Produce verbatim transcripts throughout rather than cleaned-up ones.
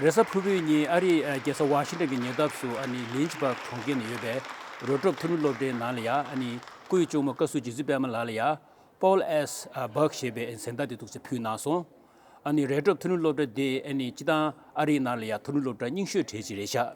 རེས་གཟའ་ཕུར་བུའི་ཉིན་ཨ་རིའི་རྒྱལ་ས་ཝ་ཤིང་ཊོན་གྱི་ཉེ་འདབས་སུ་ཨ་ནི་ལིན་ཅི་སྦག་གྲོང་ཁྱེར་ནང་ཡོད་པའི་རོ་ཀྲོབ་ཐུན་མོང་སློབ་གྲྭའི་ནང་ལ་ཡ་ཨ་ནི་སྐུའི་གཅུང་མོ་བཀའ་ཟུར་རྗེ་བཙུན་པད་མ་ལགས་ལ་ཡ་Paul S. Buck ཞེས་པའི་གཟེངས་རྟགས་དེ་འདུག་སེ་ཕུལ་གནང་སོང་། ཨ་ནི་རོ་ཀྲོབ་ཐུན་མོང་སློབ་གྲྭ་དེ་ཨ་ནི་སྤྱིར་བཏང་ཨ་རིའི་ནང་ལ་ཡ་ཐུན་མོང་སློབ་གྲྭ་རྙིང་ཤོས་གྲས་ཅིག་རེད་ཤག་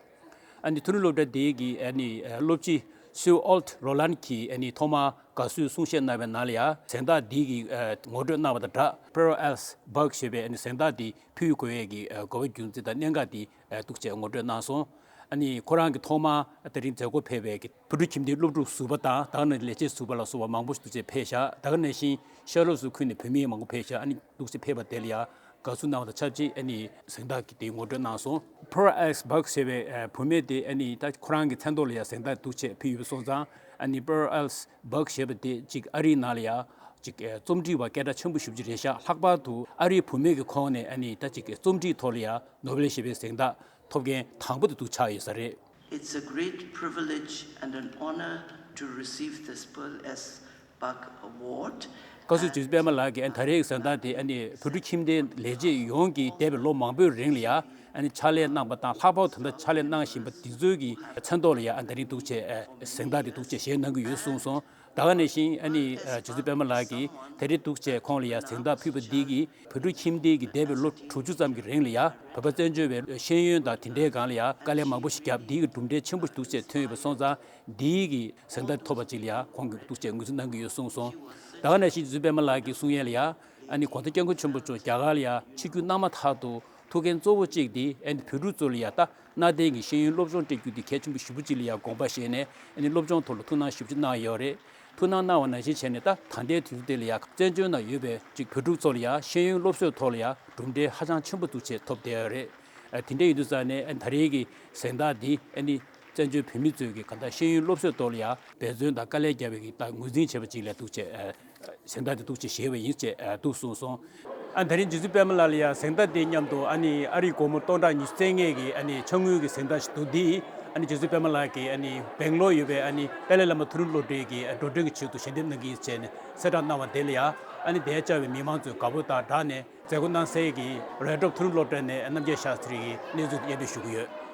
ཨ་ནི་ཐུན་མོང་སློབ་གྲྭ་དེའི་གི་ཨ་ནི་སློབ་སྤྱི་Sue Alt Rowland གྱིས་ཨ་ནི་ཐོག་མར་དགའ་བསུའི་གསུང་བཤད་གནང་བའི་ནང་ལ་ཡ་གཟེངས་རྟགས་འདི་གི་ངོ་སྤྲོད་གནང་བ་དང་སྦྲགས་Pearl S. Buck ཞེས་པའི་ཨ་ནི་གཟེངས་རྟགས་འདི་ཕུལ་དགོས་ཡས་ཀྱི་དགོས་པ་རྒྱུ་མཚན་དང་གནད་འགག་འདི་འདུག་སེ་ངོ་སྤྲོད་གནང་སོང་། ཨ་ནི་ཁོ་རང་གི་ཐོག་མར་དེ་རིང་མཛད་སྒོ་ཕེབས་པའི་བོད་ཕྲུག་ཁྱིམ་སྡེའི་སློབ་ཕྲུག་ཟུར་པ་དང་ད་ག་ནང་ལས་བྱེད་ཟུར་པ་ལ་སོགས་པ་མང་པོ་ཞིག་འདུག་སེ་ཕེབས་ཤག་ད་ག་ནང་བཞིན་ཤར་ལྷོ་སུ་ཁུལ་ནས་བུད་མེད་མང་པོ་ཕེབས་ཤག་ཨ་ནི་འདུག་སེ་ཕེབས་པ་དེ་ལ་ཡ་དགའ་བསུ་གནང་བ་དང་ཆབས་ཅིག་ཨ་ནི་གཟེངས་རྟགས་ཀྱི་དེ་ངོ་སྤྲོད་གནང་སོང་། Pearl S. Buck ཞེས་པའི་བུད་མེད་དེ་ཨ་ནི་ད་ཁོ་རང་གི་མཚན་ཐོག་ལ་ཡ་གཟེངས་རྟགས་འདུག་སེ་ཕུལ་ཡོད་པ་སོང་ཙང་ཨ་ནི་Pearl S. Buck ཞེས་པ་དེ་ཅིག་ཨ་རིའི་ནང་ལ་ཡ་ཅིག་རྩོམ་སྒྲིག་པ་སྐད་གྲགས་ཆེན་པོ་ཞེ་པོ་ཅིག་རེད་ཤག་ལྷག་པར་དུ་ཨ་རིའི་བུད་མེད་ཀྱི་ཁོངས་ནས་ཨ་ནི་ད་ཅིག་རྩོམ་སྒྲིག་ཐོག་ལ་ཡ་ནོ་བེལ་ཞེས་པའི་གཟེངས་རྟགས་ཐོབ་མཁན་དང་པོ་དེ་འདུག་ཆགས་ཡོད་ས་རེད། It's a great privilege and an honor to receive this Pearl S. Buck Award. བཀའ་ཟུར་རྗེ་བཙུན་པད་མ་ལགས་ཀྱིས་ཨ་ནི་ད་རེས་ཀྱི་གཟེངས་རྟགས་དེ་ཨ་ནི་བོད་ཕྲུག་ཁྱིམ་སྡེའི་ལས་བྱེད་ཡོངས་ཀྱིས་འདས་པའི་ལོ་མང་པོའི་རིང་ལ་ཡ་ཨ་ནི་ཕྱག་ལས་གནང་པ་དང་ལྷག་པར་དུ་ད་ལྟ་ཕྱག་ལས་གནང་བཞིན་པ་འདི་ཚོའི་གི་མཚན་ཐོག་ལ་ཡ་ཨ་ནི་ད་རིང་འདུག་སེ་གཟེངས་རྟགས་དེ་འདུག་སེ་བཞེས་གནང་གི་ཡོད་གསུངས་སོང་། ད་ག་ནང་བཞིན་ཨ་ནི་རྗེ་བཙུན་པད་མ་ལགས་ཀྱིས་ད་རེས་འདུག་སེ་ཁོང་ལ་ཡ་གཟེངས་རྟགས་ཕུལ་བ་འདི་གིས་བོད་ཕྲུག་ཁྱིམ་སྡེ་གི་འདས་པའི་ལོ་དྲུག་ཅུ་ཙམ་གྱི་རིང་ལ་ཡ་བོད་པ་བཙན་བྱོལ་བའི་ཤེས་ཡོན་དང་དེ་འདྲའི་སྒང་ལ་ཡ་དཀའ་ལས་མང་པོ་ཞིག་བརྒྱབ་འདི་གི་གྲུབ་འབྲས་ཆེན་པོ་འདུག་སེ་ཐོན་ཡོད་པ་སོང་ཙང་འདིའི་གི་གཟེངས་རྟགས་ཐོབ་པ་ཅིག་ལ་ཡ་ཁོང་གིས་འདུག་སེ་ངོས་འཛིན་གནང་གི་ཡོད་གསུངས་སོང་། ད་ག་ནང་བཞིན་རྗེ་བཙུན་པད་མ་ལགས་ཀྱིས་གསུང་ཡས་ལ་ཡ་ཨ་ནི་༸གོང་ས་༸སྐྱབས་མགོན་ཆེན་པོ་མཆོག་རྒྱ་གར་ལ་ཡ་ཆིབས་བསྒྱུར་གནང་མ་ཐག་ཏུ་ཐུགས་འགན་གཙོ་བོ་གཅིག་དེ་ཨ་ནི་བོད་ཕྲུག་ཚོ་ལ་ཡ་ད་གནའ་དེང་གི་ཤེས་ཡོན་སློབ་སྦྱོང་སྤྲད་རྒྱུ་དེ་གལ་ཆེན་པོ་ཞེ་པོ་ཅིག་ལ་ཡ་དགོངས་པ་བཞེས་ནས་ཨ་ནི་སློབ་སྦྱོང་ཐོག་ལ་ཐུགས་སྣང་ཞེ་པོ་ཅིག་གནང་ཡོད་རེད། ཐུགས་སྣང་གནང་བ་ནང་བཞིན་བྱས་ནས་ད་ད་ལྟའི་དུས་ཚོད་དེ་ལ་ཡ་བཙན་བྱོལ་ནང་ཡོད་པའི་ཅིག་བོད་ཕྲུག་ཚོ་ལ་ཡ་ཤེས་ཡོན་སློབ་གསོའི་ཐོག་ལ་ཡ་གྲུབ་འབྲས་ཧ་ཅང་ཆེན་པོ་འདུག་སེ་ཐོབ་བསྡད་ཡོད་རེད། ཨ་དེ་འདྲ་ཡིན་དུས་ཙང་ནས་ཨ་ད་རེས་ཀྱི་གཟེངས་རྟགས་འདི་ཨ་ནི་བཙན་བྱོལ་བོད་མི་ཚོས་ཀྱི་གང་ལྟར་ཤེས་ཡོན་སློབ་གསོའི་ཐོག་ལ་ཡ་འབད་བརྩོན་དང་དཀའ་ལས་བརྒྱབ་པའི་གི་ད་ངོས་འཛིན་བྱས་པ་ཅིག་ལ་འདུག་སེ་ཨ་གཟེངས་རྟགས་དེ་འདུག་སེ་བཞེས་པ་ཡིན་ཅེས་ཨ་འདུག་གསུངས་སོང་། ཨ་ད་རིང་རྗེ་བཙུན་པད་མ་ལགས་ལ་ཡ་གཟེངས་རྟགས་དེ་མཉམ་དུ་ཨ་ནི་ཨ་རིའི་སྒོར་མོ་སྟོང་ཕྲག་ཉི་ཤུ་རྩ་ལྔའི་གི་ཨ་ནི་ཕྱག་དངུལ་གྱི་གཟེངས་རྟགས་ཤིག་འདུག་འདི་ཨ་ནི་རྗེ་བཙུན་པད་མ་ལགས་ཀྱིས་ཨ་ནི་སྦེང་ལོར་ཡོད་པའི་ཨ་ནི་ཏཱ་ལའི་བླ་མ་མཐོ་རིམ་སློབ་གྲྭའི་གི་འགྲོ་གྲོན་གྱི་ཆེད་དུ་ཞལ་འདེབས་གནང་གི་ཡིན་ཟེར་ནས་གསལ་བསྒྲགས་གནང་བ་དེ་ལ་ཡ་ཨ་ནི་དེར་བཅར་བའི་མི་མང་ཚོའི་དགའ་པོ་དང་སྦྲགས་ནས་མཛད་སྒོ་གནང་སའི་གི་རོ་ཀྲོབ་མཐོ་རིམ་སློབ་གྲྭ་ནས་རྣམ་རྒྱལ་ཤཱསྟྲི་གི་གནས་ཚུལ་སྙན་སྒྲོན་ཞུ་གི་ཡོད།